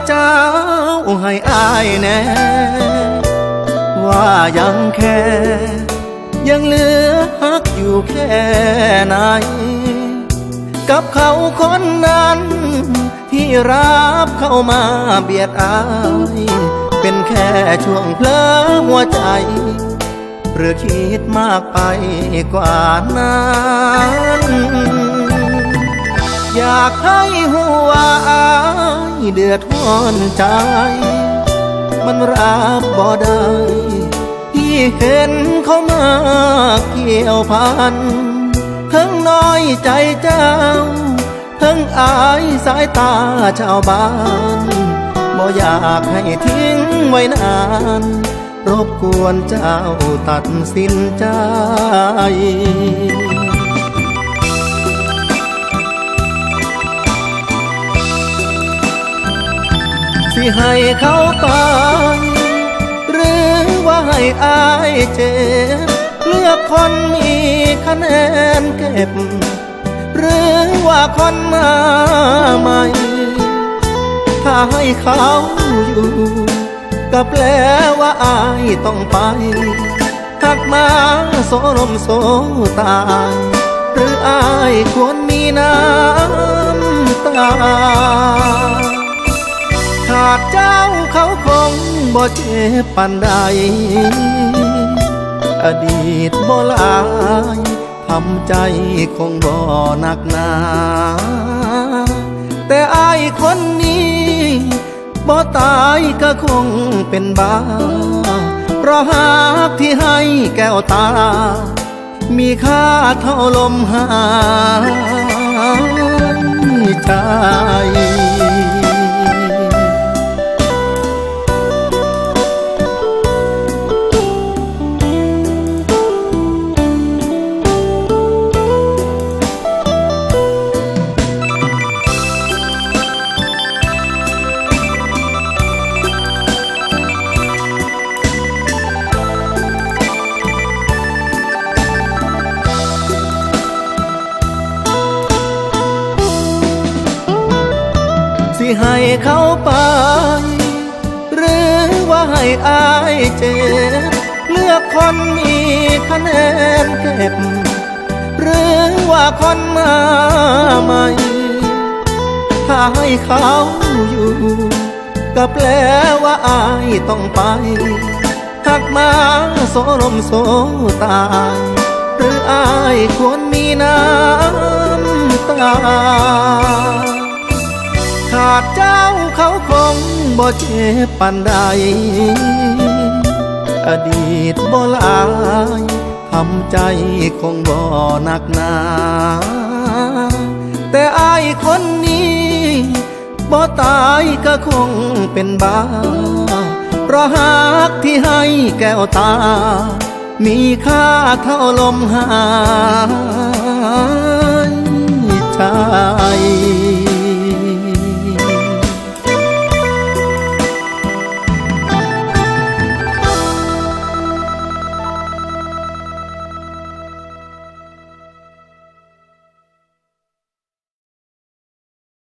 ເຈົ້າໃຫ້ອ້າຍແນ່ ວ່າຍັງແຄ່ ຍັງເຫຼືອຮັກຢູ່ແຄ່ໃນ ກັບເຂົາຄົນນັ້ນ ທີ່ຮັບເຂົ້າມາບຽດອ້າຍ ເປັນແຄ່ຊ່ວງເຜີຫົວໃຈ ຫຼືຄິດມາກໄປກວ່ານັ້ນ ຢາກໃຫ້ຮູ້ວ່າອ້າຍເດືອດຮ້ອນໃຈ ມັນຮັບບໍ່ໄດ້ ທີ່ເຫັນເຂົາມາກ່ຽວພັນ ເຖິງນ້ອຍໃຈເຈົ້າ ເຖິງອາຍສາຍຕາຊາວບ້ານ ບໍ່ຢາກໃຫ້ຖິ້ມໄວ້ນານ ລົບກວນເຈົ້າຕັດສິນໃຈ ຊິໃຫ້ເຂົາໄປ ຫຼືວ່າໃຫ້ອ້າຍເຈັບ ເລືອກຄົນມີຄະແນນເກັບ ຫຼືວ່າຄົນມາໃໝ່ ຖ້າໃຫ້ເຂົາຢູ່ ກໍແປວ່າອ້າຍຕ້ອງໄປ ຮັກມາໂຊລົມໂຊຕາຍ ຫຼືອ້າຍຄວນມີນ້ຳຕາ ຂາດເຈົ້າເຂົາຄົງບໍ່ເຈັບປານໃດ ອະດີດບໍ່ຫຼາຍ ທຳໃຈຄົງບໍ່ໜັກໜາ ແຕ່ອ້າຍຄົນນີ້ ບໍ່ຕາຍກໍຄົງເປັນບ້າ ເພາະຮັກທີ່ໃຫ້ແກ້ວຕາ ມີຄ່າເທົ່າລົມຫາຍໃຈ. ຊິໃຫ້ເຂົາໄປ ຫຼືວ່າໃຫ້ອ້າຍເຈັບ ເລືອກຄົນມີຄະແນນເກັບ ຫຼືວ່າຄົນມາໃໝ່ ຖ້າໃຫ້ເຂົາຢູ່ ກໍແປວ່າອ້າຍຕ້ອງໄປ ຮັກມາໂຊລົມໂຊຕາຍ ຫຼືອ້າຍຄວນມີນ້ຳຕາ ຂາດເຈົ້າເຂົາຄົງບໍ່ເຈັບປານໃດ ອະດີດບໍ່ຫຼາຍ ທຳໃຈຄົງບໍ່ໜັກໜາ ແຕ່ອ້າຍຄົນນີ້ ບໍ່ຕາຍກໍຄົງເປັນບ້າ ເພາະຮັກທີ່ໃຫ້ແກ້ວຕາ ມີຄ່າເທົ່າລົມຫາ